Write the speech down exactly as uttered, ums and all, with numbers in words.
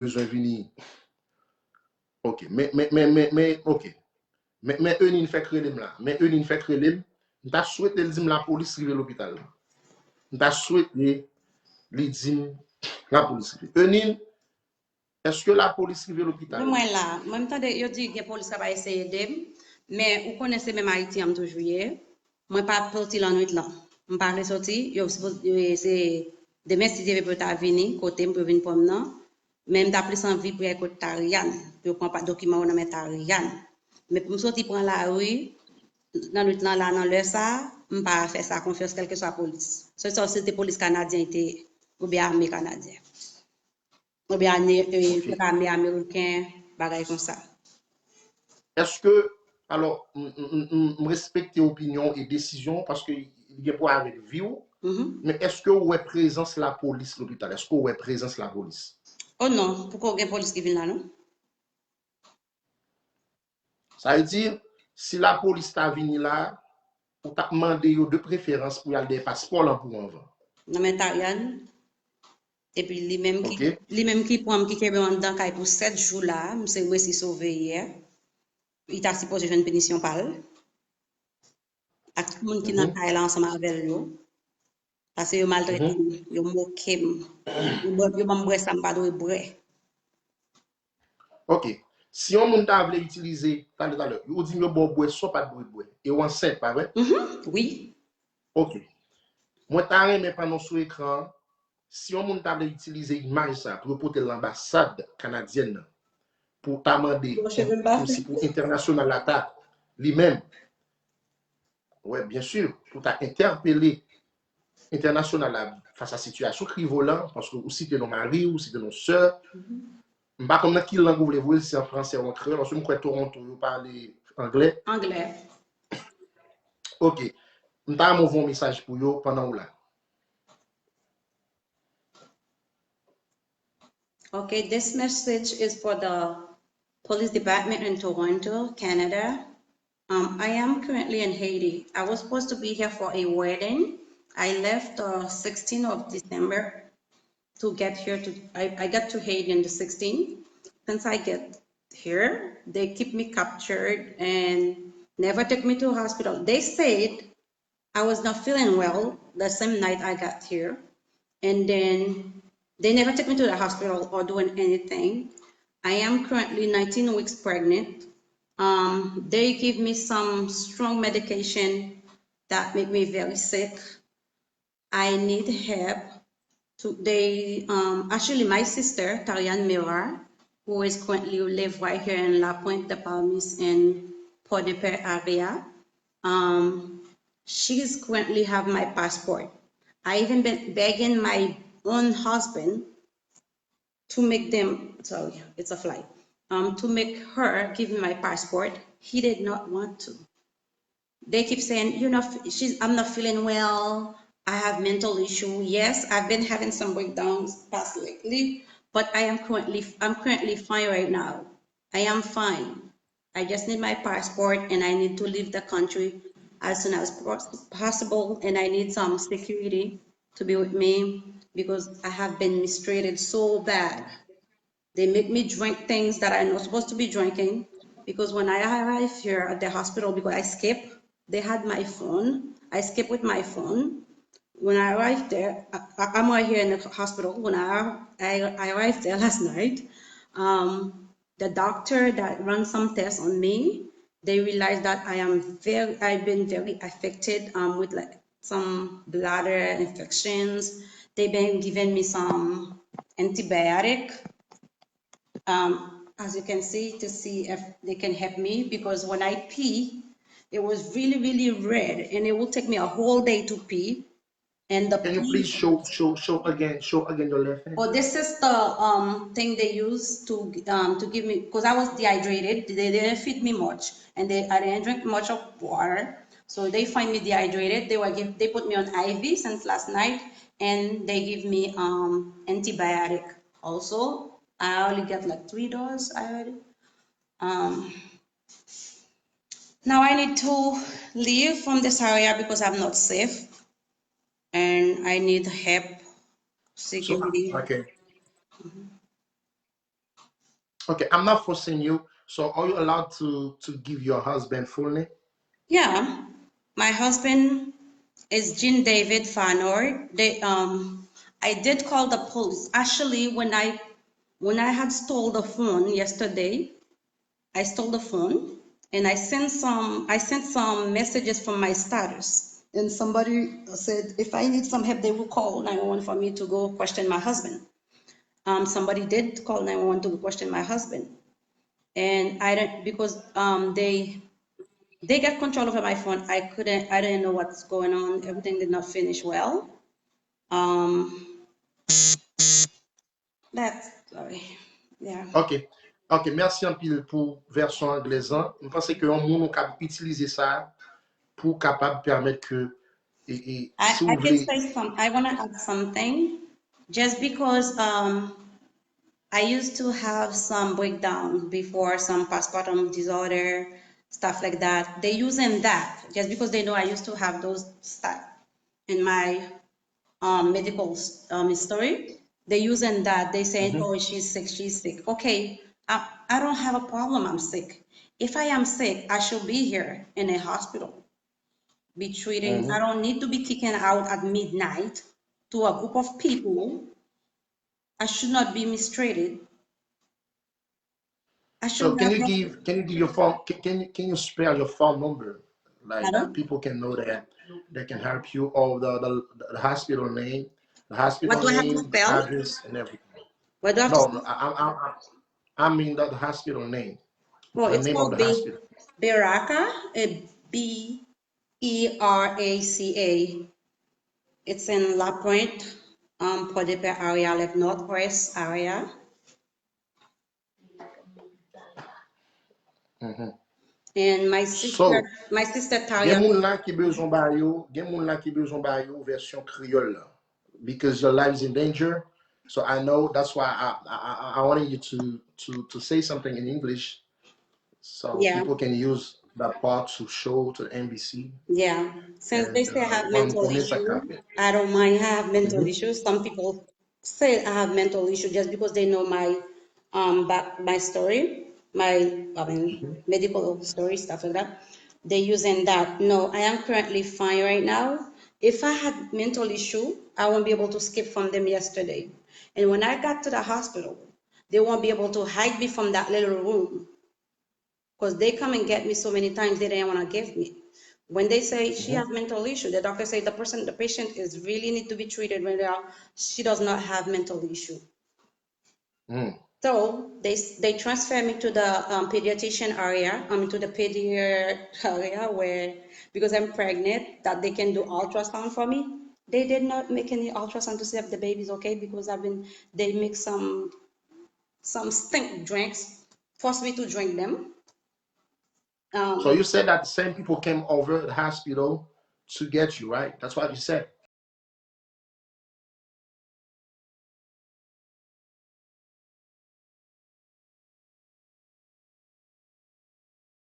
bezwen vini. Ok, men, men, men, men, men, ok. Men, men Enin fèk rele m la. Men Enin fèk rele m. M ta swete l di m lapolis rive lopital la. M ta swete li di m lapolis rive. Enin, èske lapolis rive lopital? Wi, mwen la. Mwen, m tande yo di gen polis k ap eseye ede m, men ou konnen se menm Ayiti an m toujou ye. Mwen pa soti lannwit lan. M pa vle soti, yo sipoze, yo se demen si Dye vle pou yo ta vini kote m pou yo vin pran m nan. Men m ta plis anvi pou y al kot Tarian, pou yo pran pa dokiman yo nan men Tarian. Men pou m soti pran lari, nan nwit lan la, nan lè sa, m pa fè sa konfyans, kèlkeswa polis. Se sa, se te polis kanadyen te ye, oubyen ame kanadyen. Oubyen ane, e, Ok. ame ameriken, bagay konsa. Èske, alò, m, m, m, m, m respekte opinyon w e desizyon w paske li gen pou wè avèk vi w, Mhm. men èske w wè prezans lapolis lopital? Èske w wè prezans lapolis? Oh non, poko gen polis ki vin la, non? Sa vle di, si lapolis ta vini la, ou t ap mande yo de preferans pou y al dèyè paspò lan pou anvan. Nan men Tarian. Epi li menm ki, Ok. li menm ki pran m, ki kenbe m anndan kay pou sèt jou la, m se resi sove yè. Li ta sipoze jwenn pinisyon pa l. Ak tout moun ki nan Mhm. kay la ansanm avè l yo. Paske yo maltrete Mhm. m, yo moke m. Yo ban, yo ban m bwè sa m pa dwe bwè. Ok. Si yon moun ta vle itilize, talè, talè, ou di m yo ba w bwè sa w pa t dwe bwè. E w ansent, pa vre? Mhm, wi. Ok. Mwen ta renmen pandan w sou ekran an, si yon moun ta vle itilize imaj sa pou yo pote l nan anbasad kanadyèn nan, pou ta mande, Bon, cheve m pa kòmsi pou entènasyonal la ta, li menm, wè, byen si, pou ta entèpele entènasyonal la fas a sitiyasyon Krivolan, paske ou site non mari w, ou site non sè, Mhm. M pa konn nan ki lang ou vle voye l, si se an fransè ou an kreyòl, paske m kwè Toronto yo pale anglè. Anglè. Ok. M ta renmen w voye yon mesaj pou yo pandan w la. Okay, this message is for the police department in Toronto, Canada. Um, I am currently in Haiti. I was supposed to be here for a wedding. I left the sixteenth of December to get here to, I, I got to Haiti on the sixteenth. Since I get here, they keep me captured and never take me to hospital. They said I was not feeling well the same night I got here. And then they never take me to the hospital or doing anything. I am currently nineteen weeks pregnant. Um, they give me some strong medication that make me very sick. I need help. To, they, um, actually, my sister, Tarian Mirar, who is currently live right here in La Pointe, the Palmis, and Port-de-Paix area, um, she's currently have my passport. I even been begging my own husband to make them, sorry, it's a flight, um, to make her give me my passport. He did not want to. They keep saying, "You're not, she's, I'm not feeling well. I have mental issue." Yes, I've been having some breakdowns past lately, but I am currently, I'm currently fine right now. I am fine. I just need my passport and I need to leave the country as soon as pos-, possible, and I need some security to be with me because I have been mistreated so bad. They make me drink things that I'm not supposed to be drinking because when I arrived here at the hospital, because I skip, they had my phone. I skip with my phone. When I arrived there, I, I- I'm right here in the hospital. When I, I, I arrived there last night, um, the doctor that ran some tests on me, they realized that I am very, I've been very affected, um, with, like, some bladder infections. They've been giving me some antibiotic, um, as you can see, to see if they can help me, because when I pee, it was really, really red, and it will take me a whole day to pee. And the Can you pee please show show show again show again your left hand? Oh, this is the, um, thing they use to, um, to give me, because I was dehydrated. They didn't feed me much, and they, I didn't drink much of water. So they find me dehydrated. They were give, they put me on I V since last night, and they give me, um, antibiotic also. I only get, like, three doses already. Um, now I need to leave from this area because I'm not safe, and I need help, So, security. Okay. Okay, I'm not forcing you. So are you allowed to to give your husband full name? Yeah, my husband is Jean David Fanor. They um I did call the police. Actually, when I when I had stole the phone yesterday, I stole the phone and I sent some I sent some messages from my status. And somebody said if I need some help, they will call nine one one for me to go question my husband. Um, somebody did call nine one one to question my husband. And I don't, because um, they they got control over my phone. I couldn't, I didn't know what's going on. Everything did not finish well. Um, that's, sorry. Yeah. Ok. Ok, mèsi anpil pou vèsyon anglèz lan. M panse ke yon moun ou kab itilize sa pou kapab pèmèt ke e, e, I, si I w can vle say some, I want to add something. Just because um, I used to have some breakdown before, some postpartum disorder, stuff like that. They using that just because they know I used to have those stuff in my um, medical um, history. They using that. They saying, "Oh, she's sick. She's sick." Okay, I, I don't have a problem. I'm sick. If I am sick, I should be here in a hospital, be treated. I don't need to be taken out at midnight to a group of people. I should not be mistreated. I should So can not you have give can you give your phone can can you, can you spell your phone number like Pardon? People can know that they can help you or the the, the hospital name, the hospital What do I have to name, spell? Address and everything. What do I have No, to no, I, I, I, I mean the, the hospital name, Oh, the it's name of called the B- hospital. Beraka, a B E R A C A. It's in La Pointe, um, Port-de-Paix area, like northwest area. Mhm. And my So, sister, my sister gen Taria. Moun la ki bezwen ba yo, gen moun la ki bezwen ba yo vèsyon kreyòl la. Because your life is in danger. So I know that's why I I, I I wanted you to to to say something in English, so Yeah. People can use that part to show to the N B C. Yeah, since And they say I uh, have Mwen mental konnen sa k issue, ap fèt. I don't mind. I have mental issues. Some people say I have mental issue just because they know my um back my story, my I mean medical story, stuff like that. They using that. No, I am currently fine right now. If I had mental issue, I won't be able to escape from them yesterday. And when I got to the hospital, they won't be able to hide me from that little room. Because they come and get me so many times they didn't want to give me. When they say she have mental issue, the doctor say the person, the patient is really need to be treated when they are, she does not have mental issue. Mm. So they they transfer me to the um, pediatrician area, um, to the pediatric area where because I'm pregnant, that they can do ultrasound for me. They did not make any ultrasound to see if the baby is okay because I've been they make some some stink drinks, force me to drink them. Um, So you said that same people came over the hospital to get you, right? That's what you said.